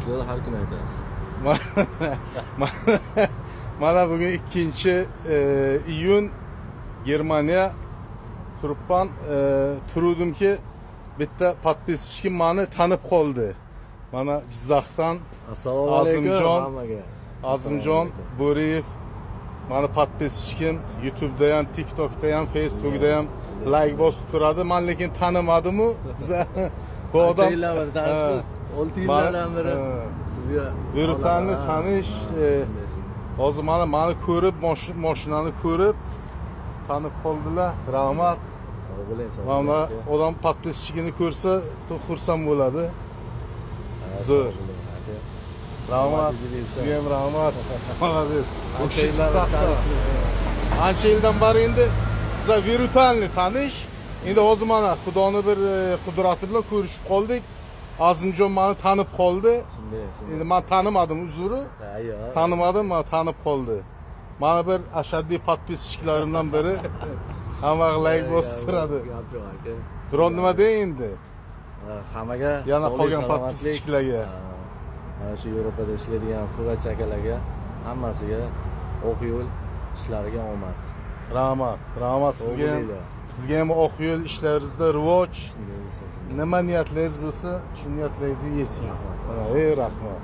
Sizlar har kuni aytasiz. Mana bugun 2 iyun, Germaniya turibman. Turuvdimki, bitta подписчик im mani tanib qoldi. Mana Jizzaxdan Assalomu alaykum Azimjon. hammaga. Azimjon Bo'riyev mani подписчик im, YouTube'da ham, TikTokda ham, Facebook'da ham layk bosib turadi. Man lekin tanimadimu. Biza bu Ancha odam yillar beri tanishmiz. 6 yillardan beri sizga Virtualni tanish, shunday, shunday. Hozir mana mani ko'rib, mashinani ko'rib tanib qoldilar. Rahmat. Sog' bo'ling, sog' Mana bo'ling aka. odam подписчик ini ko'rsa, xursand bo'ladi. Ha, Zo'r. sog' bo'ling aka. Rahmat. Rahmatingizni bersin. Sizga ham rahmat. Молодец. Bu Ancha kishi yillar beri Jizzaxda. tanishmiz. Ancha yildan beri endi biza виртуальный tanish. Endi hozir mana Xudoni bir qudrati bilan ko'rishib qoldik. Azimjon mani tanib qoldi. Shunday, shunday. Endi man tanimadim, uzri. Ha, yo'q. Tanimadim, mana tanib qoldi. Mana bir ashaddiy подписчик larimdan biri. Hamma layk bosib turadi. Gap yo'q aka. Biron nima deng endi. Ha, hammaga Yana sog'lik, qolgan salomatlik. подписчик larga. Ha, mana shu Yevropada ishlaydigan furachi akalarga hammasiga oq yo'l, ishlariga omad. Rahmat. Rahmat sizga ham. Bo'linglar. Sizga ham oq yo'l, ishlaringizda rivoj. Shunday bo'lsa, shunday. Nima niyatlaringiz bo'lsa, shu niyatlaringizga yeting. Rahmat. Mana, ey rahmat.